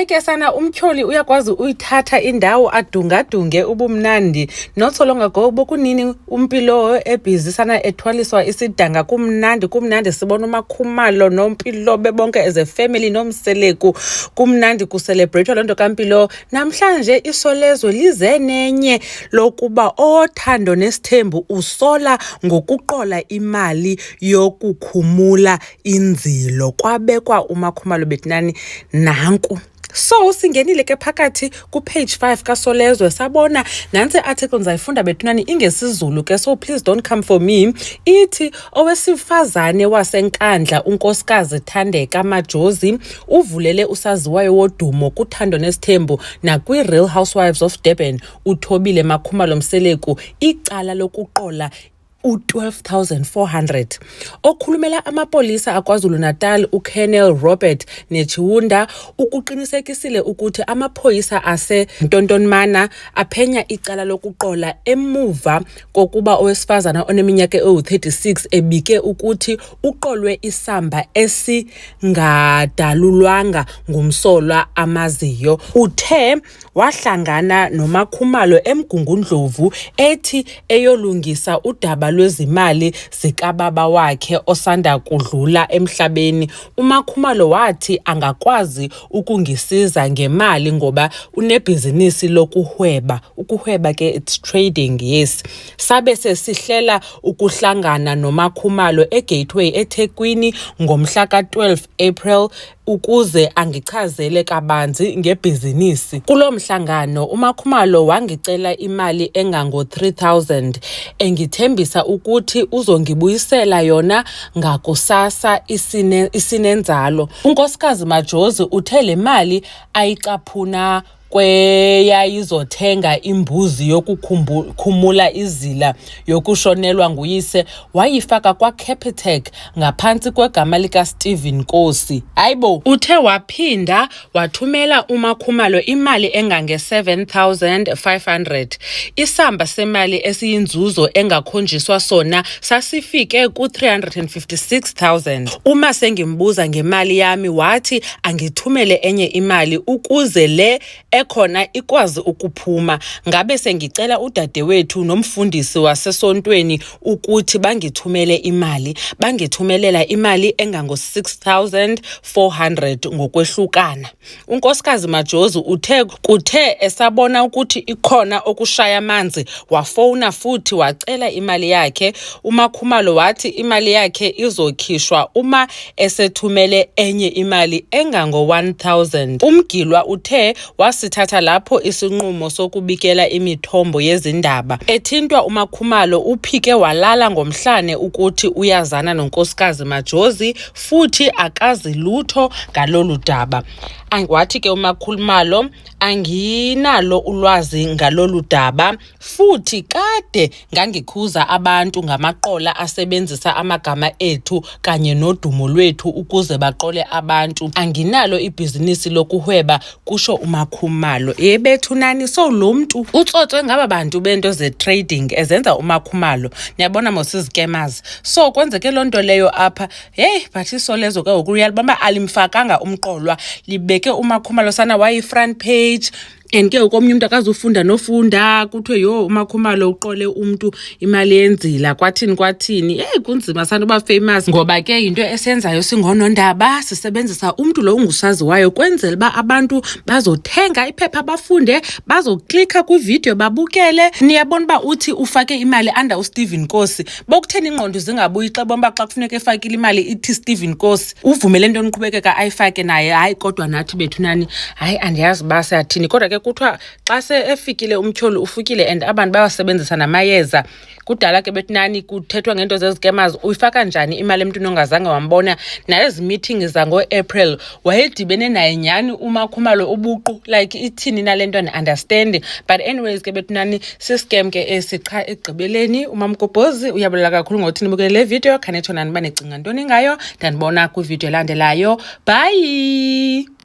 Hayi ke sana, umtyholi uyakwazi uyithatha indawo adungadunge ubumnandi. Not so long ago bokunini uMpilo ebhizi sana ethwaliswa isidanga, kumnandi kumnandi, sibona uMakhumalo noMpilo bebonke as a family noMseleku, kumnandi kucelebrate loo nto kaMpilo. Namhlanje Isolezwe lize nenye lokuba oThando Nesithembu usola ngokuqola imali yokukhumula inzilo, kwabekwa uMakhumalo betinani nanku. So singenile ke phakathi kupage 5 kaSolezwe, sabona nantsi article. Ndizayifunda bethunani ingesiZulu ke, so please don't come for me. Ithi owesifazane waseNkandla uNkosikazi Thandeka Majozi uvulele usaziwayo wodumo kuThando Nesithembu nakwi-Real Housewives of Durban uThobile Makhumalo Mseleku icala lokuqola u-12,400. Okhulumela amapolisa aKwaZulu-Natal uColonel Robert Netshiunda ukuqinisekisile ukuthi amaphoyisa aseNtontonmana aphenya icala lokuqola emuva kokuba owesifazane oneminyaka ewu-36 ebike ukuthi uqolwe isamba esingadalulwanga ngumsolwa amaziyo. Uthe wahlangana noMakhumalo eMgungundlovu ethi eyolungisa udaba lwezimali zikababa wakhe osanda kudlula emhlabeni. UMakhumalo wathi angakwazi ukungisiza ngemali ngoba unebhizinisi lokuhweba. Ukuhweba ke, it's trading, yes. Sabe sesihlela ukuhlangana noMakhumalo eGateway eThekwini ngomhla ka-12 April ukuze angichazele kabanzi ngebhizinisi. Kulo mhlangano uMakhumalo wangicela imali engango-3000 engithembisa ukuthi uzongibuyisela yona ngakusasa isinenzalo. UNkosikazi Majozi uthe le mali ayicaphuna kweyayizothenga imbuzi yokukhumula izila yokushonelwa nguyise wayifaka kwaCapitec ngaphantsi kwegama likaStephen Nkosi. Hayibo, uthe waphinda wathumela uMakhumalo imali engange-7500. Isamba semali esiyinzuzo engakhonjiswa sona sasifike ku-356,000. Uma sengimbuza ngemali yami wathi angithumele enye imali ukuze le ekhona ikwazi ukuphuma. Ngabe sengicela udadewethu nomfundisi wasesontweni ukuthi bangithumele imali. Bangithumelela imali engango-6400 ngokwehlukana. UNkosikazi Majozi uthe kuthe esabona ukuthi ikhona okushaya amanzi wafowuna futhi wacela imali yakhe. UMakhumalo wathi imali yakhe izokhishwa uma esethumele enye imali engango-1000. Umgilwa uthe wasithatha lapho isinqumo sokubikela imithombo yezindaba. Ethintwa uMakhumalo uphike walala ngomhlane ukuthi uyazana noNkosikazi Majozi futhi akazi lutho ngalolu daba. Wathi ke uMakhumalo, anginalo ulwazi ngalolu daba futhi kade ngangikhuza abantu ngamaqola asebenzisa amagama ethu kanye nodumo lwethu ukuze baqole abantu. Anginalo ibhizinisi lokuhweba, kusho uMakhumalo. Yebethu nani, so lo mntu utsotswe ngaba bantu bento ze-trading ezenza uMakhumalo. Niyabona mos izi-scammers. So kwenzeke loo nto leyo apha. Heyi, but Isolezwe ke ngoku uyalibamba, alimfakanga umqolwa, libeke uMakhumalo sana wayi-front page. And ke ngoku omnye umntu akazufunda nofunda kuthiwe yho, uMakhumalo uqole umntu imali yenzila, kwathini kwathini. Heyi, kunzima sana uba famous ngoba ke yinto esenzayo singoonondaba, sisebenzisa umntu lo ungusaziwayo kwenzela uba abantu bazothenga iphepha, bafunde, bazoklikha kwividiyo babukele. Niyabona uba uthi ufake imali under uStephen Nkosi, bokutheni ingqondo zingabuyi xa bona uba xa kufuneka efakile imali ithi Stephen Nkosi? Uvumele ntoni uqhubekeka ayifake naye? Hayi, kodwa nathi bethu nani, hayi, andiyazi uba siyathini. Kodwa ke kuthiwa xa se efikile umtyholi ufikile and abantu bayawasebenzisa namayeza. Kudala ke bethi nani kuthethwa ngento zezi-scammers. Uyifaka njani imali emntwini ongazange wambona? Naezi meeting zangoApril wayedibene naye nyhani uMakhumalo ubuqu? Like, ithini nale nto? Andiunderstand. But anyways ke bethu nani, siscam ke esi qha. Ekugqibeleni uMamgobhozi uyabulela kakhulu ngokuthi nibukele le video. Khanitsho nani uba nicinga ntoni ngayo. Ndandibona kwividiyo elandelayo. Bye.